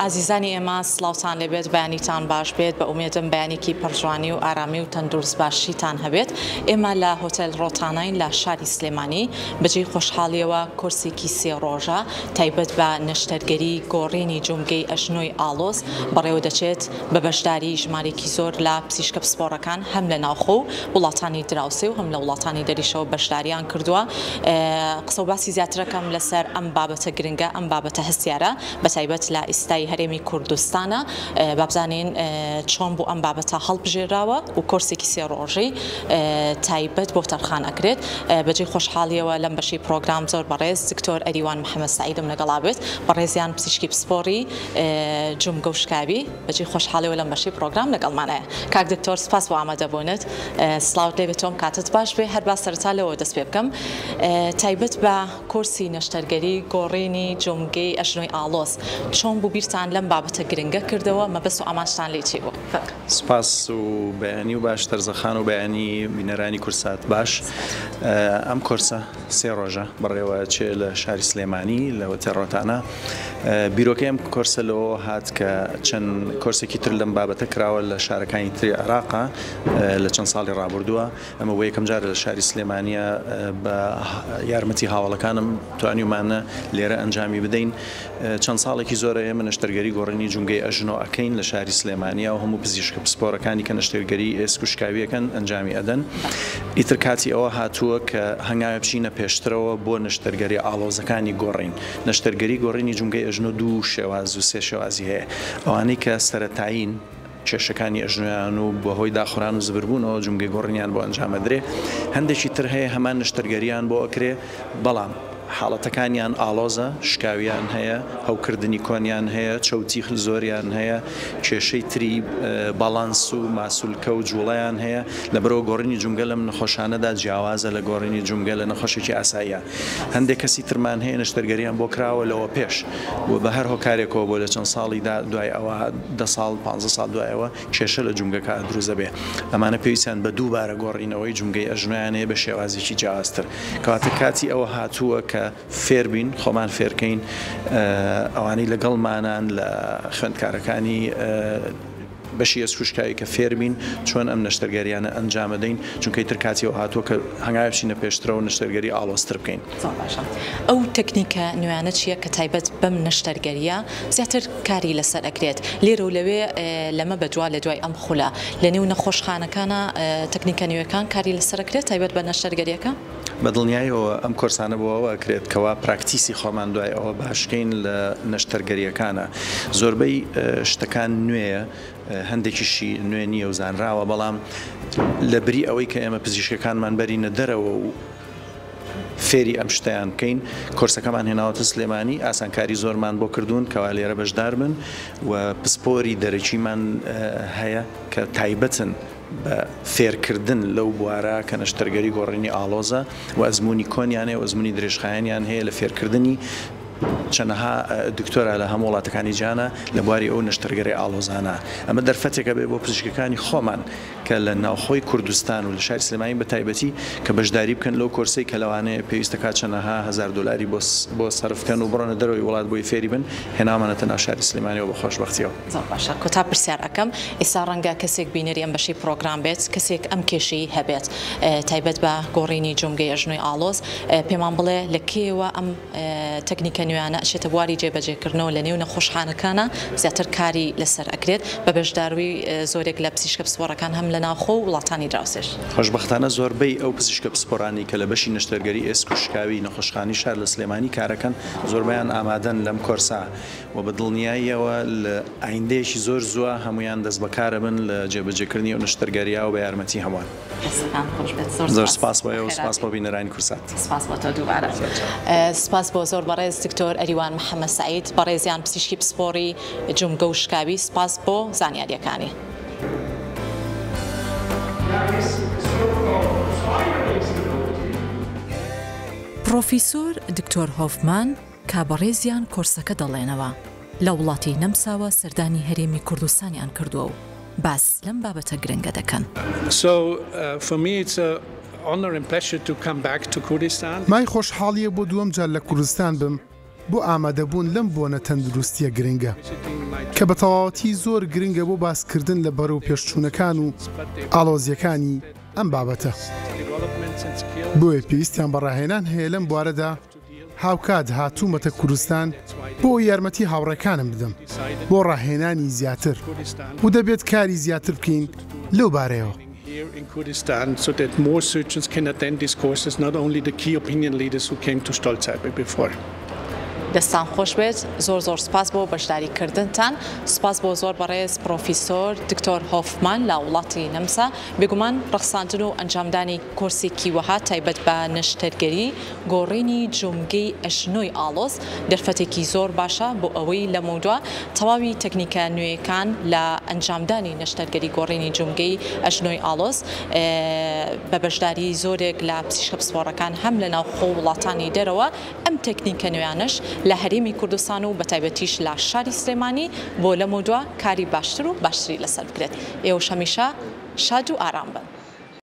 ئازیزانی ئێمە سڵاوتان لێبێت بەیانیتان باش بێت بە ئومێدم بەیانێکی پڕجوانی و ئارامی و تەندروست باشیتان هەبێت ئێمە لە هۆتێل ڕۆتاناین لە شاری سلێمانی بەجێی خۆشحاڵیەوە کۆرسێکی سێ ڕۆژە تایبەت بە نەشتەرگەری گۆڕینی جومگەی ئەژنۆی ئاڵۆز بەڕێوە دەچێت بە بەشداری ژمارێکی زۆر لە پزیشکە پسپۆڕەکان هەم لە ناوخۆ و وڵاتانی دراوسێ و هەم لە وڵاتانی دەریشەوە بەشداریان کردووە. قسە و باسی زیاترەکەم لەسەر ئەم بابەتە گرنگە، ئەم بابەتە هەستیارە بەتایبەت لە ئیستای هەرێمی کوردستانە. با بزانین چۆن بوو ئەم بابەتە هەڵبژێراوە و کۆرسێکی سێ ڕۆژەی تایبەت بۆ تەرخان ئەکرێت. بەجێی خۆشحاڵیەوە لەم بەشەی پرۆگرام زۆر بەڕێز دکتۆر ئەریوان محەمەد سەعیدم لەگەڵا بێت. بەڕێزیان پزیشکی پسپۆڕی جومگە و شکاوی. بەجێی خۆشحاڵیەوە لەم بەشەی پرۆگرام لەگەڵمانایە. کاک دکتۆر سپاس بۆ ئامادەبوونت. سڵاوت لێبێ تۆم کاتت باش بێ. هەر با سەرەتا لەوەوە دەست پێ بکەم. تایبەت بە کۆرسی نەشتەرگەری گۆڕینی جومگەی ئەژنۆی ئاڵۆز چۆن بوو بیرتان لەم بابەتە گرنگە کردەوە مەبەست و ئامانجتان لێی چی بوو؟ سپاس و بەیانی و باش تەرزەخان و بەیانی بینەرانی کوردسات باش. ئەم کۆرسە سێ ڕۆژە بەڕێوە ئەچێ لە شاری سلێمانی لە هۆتێل ڕۆتانا. بیرۆکەی ئەم کۆرسە لەوەوە هات کە چەند کۆرسێکی تر لەم بابەتە کراوە لە شارەکانی تری عێراقا لە چەند ساڵی ڕابردووە. ئەمە بۆ یەکەم جارە لە شاری سلێمانیە بە یارمەتی هاوەڵەکانم توانیومانە لێرە ئەنجامی بدەین. چەند ساڵێکی زۆرە ئێمە نەشتەرگەری گۆڕینی جومگەی ئەژنۆ ئەکەین لە شاری سلێمانیا و هەموو پزیشکە پسپۆرەکانی کە نەشتەرگەری ئێسک و شکاوی ئەکەن ئەنجامی ئەدەن. ئیتر کاتی ئەوە هاتووە کە هەنگاوێ بچینە پێشترەوە بۆ نەشتەرگەریە ئاڵۆزەکانی گۆڕین. نەشتەرگەری گۆڕینی جومگەی ئەژنۆ دوو شێواز و سێ شێوازی هەیە. ئەوانەی کە سەرەتایین، کێشەکانی ئەژنۆیان و بەهۆی داخوران و زبربوونەوە جومگەی گۆڕینیان بۆ ئەنجام ئەدرێ، هەندێکی تر هەیە هەمان نەشتەرگەریان بۆ ئەکرێ بەڵام حاڵەتەکانیان ئاڵۆزە، شکاویان هەیە، هەوکردنی کۆنیان هەیە، چەوتی زۆریان هەیە، کێشەی تری باڵانس و ماسولکە و جوڵەیان هەیە، لەبەرئەوە گۆڕینی جومگە لەم نەخۆشانەدا جیاوازە لە گۆڕینی جومگە لە نەخۆشێکی ئاساییا. هەندێک کەسی ترمان هەیە نەشتەرگەریان بۆ کراوە لەوە پێش و بە هەر هۆکارێکەوە بۆ لە چەند ساڵی دا دوای ئەوە دە ساڵ پانزە ساڵ دوای ئەوە کێشە لە جومگەکە دروست دەبێ ئەمانە پێویستیان بە دووبارە گۆڕینەوەی جومگەی ئەژنۆیان هەیە بە شێوازێکی جیاوازتر کەواتە کاتی ئەوە هاتووە کە فێربین خۆمان فێرکەین ئەوانەی لەگەڵمانان لە خوێندکارەکانی بەشی ئێسکوشکاوی کە فێربین چۆن ئەم نەشتەرگەریانە ئەنجامەدەین چونکە ئیتر کاتی ئەوە هاتووە کە هەنگاوێ بچینە پێشترەوە نەشتەرگەری ئاڵۆزتر بکەین. زۆر باشە ئەو تەکنیکە نوێیانە چییە کە تایبەت بەم نەشتەرگەرییە زیاتر کاری لەسەر ئەکرێت لێرە و لەوێ لەمە بەدوا لە دوای ئەم خولە لە نێو نەخۆشخانەکانا تەکنیکە نوێکان کاری لەسەر ئەکرێت تایبەت بە نەشتەرگەرییەکە؟ بە دڵنیایەوە ئەم کۆرسانە بۆ ئەوە ئەکرێت کەوا پراکتیسی خۆمان دوای ئەوە باشکەین لە نەشتەرگەرییەکانا. زۆربەی شتەکان نوێیە، هەندێکیشی نوێ نییە و زانراوە، بەڵام لە بری ئەوەی کە ئێمە پزیشکەکانمان بەرینە دەرەوە و فێری ئەم شتەیان بکەین، کۆرسەکەمان هێناوەتە سلێمانی، ئاسانکاری زۆرمان بۆ کردوون کەوا لێرە بەشدار بن و پسپۆری دەرەکیمان هەیە کە تایبەتن بە فێرکردن لەو بوارە کە نەشتەرگەری گۆڕینی ئاڵۆزە و ئەزموونی کۆنیان هەیە و ئەزموونی درێژخایەنیان هەیە لە فێرکردنی چەنەها دکتۆرا لە هەموو وڵاتەکانی جیهانا لە بواری ئەو نەشتەرگەری ئاڵۆزانە. ئەمە دەرفەتێکە بێ بۆ پزیشکەکانی خۆمان کە لە ناوخۆی کوردستان و لە شاری سلێمانی بە تایبەتی کە بەشداری بکەن لەو کۆرسەی کە لەوانەیە پێویستەکات چەنەها هەزار دۆلاری بۆ بۆ سەرف بکەن و بڕۆنە دەرەوەی وڵات بۆی فێری بن هێناومانەتە ناو شاری سلێمانیەوە بە خۆشبەختیەوە. زۆر باشە کۆتا پرسیار ئەکەم ئیستا ڕەنگە کەسێک بینەری ئەم بەشەی پڕۆگرام بێت کەسێک ئەم کێشەی هەبێت تایبەت بە گۆڕینی جومگەی ئەژنۆی ئاڵۆز پێمان بڵێ لە کەیەوە ئەم تەکنیکە نوێیانە ئەچێتە بواری جێبەجێکردنەوە لە نێو نەخۆشخانەکانا زیاتر کاری لەسەر ئەکرێت بە بەشداروی زۆرێک لە پزیشکە پسپۆڕەکان هەم لە ناوخۆ و وڵاتانی دراوسێش. خۆشبەختانە زۆربەی ئەو پزیشکە پسپۆرانەی کە لە بەشی نەشتەرگەری ئێسک و شکاوی نەخۆشخانەی شار لە سلێمانی کارەکەن زۆربەیان ئامادەن لەم کۆرسە و بە دڵنیاییەوە لە ئایندەیەکی زۆر زووە هەموویان دەستبەکارەبن لە جێبەجێکردنی ئەو نەشتەرگەرییە و بە یارمەتی هەمووان. دەستتان خۆش بێت زۆر زۆر سپاس بۆ ئێوە سپاس بۆ بینەرانی کوردسات. سپاس بۆ تۆ دووبارە. سپاس بۆ زۆر بەڕێز دکتۆر ئەریوان محەمەد سەعید بەڕێزیان پزیشکی پسپۆڕی جومگە و شکاوی سپاس بۆ زانیاریەکانی. پڕۆفیسۆر دکتۆر هۆفمان کە بەڕێزیان کۆرسەکە دەڵێنەوە لە وڵاتی نەمساوە سەردانی هەرێمی کوردستانیان کردووە و باس لەم بابەتە گرنگە دەکەن. مای خۆشحاڵییە بۆ دووەم جار لە کوردستان بم. بۆ ئامادەبوون لەم بۆنە تەندروستییە گرنگە، کە بە تەواوەتی زۆر گرنگە بۆ باسکردن لە بەرەوپێشچوونەکان و ئاڵۆزییەکانی ئەم بابەتە. بۆیە پێویستیان بە ڕاهێنان هەیە لەم بوارەدا، هاوکات هاتوومەتە کوردستان بۆ ئەوەی یارمەتی هاوڕێکانم بدەم بۆ ڕاهێنانی زیاتر و دەبێت کاری زیاتر بکەین لەو بارەیەوە. دەستان خۆش بێت زۆر زۆر سوپاس بۆ بەشداری کردنتان سوپاس بۆ زۆر بەڕێز پڕۆفیسۆر دکتۆر هۆفمان لە وڵاتی نەمسا بێگومان ڕەخساندن و ئەنجامدانی کۆرسێکی وەها تایبەت بە نەشتەرگەری گۆڕینی جومگەی ئەژنۆی ئاڵۆز دەرفەتێکی زۆر باشە بۆ ئەوەی لەمەودوا تەواوی تەکنیکە نوێیەکان لە ئەنجامدانی نەشتەرگەری گۆڕینی جومگەی ئەژنۆی ئاڵۆز بە بەشداری زۆرێک لە پزیشکە پسپۆڕەکان هەم لە ناوخۆ و وڵاتانی دەرەوە ئەم تەکنیکە نوێیانەش لە هەرێمی کوردستان و بەتایبەتیش لە شاری سلێمانی بۆ لەمەودوا کاری باشتر و باشتری لەسەر بکرێت. ئێوەش هەمیشە شاد و ئارام بن.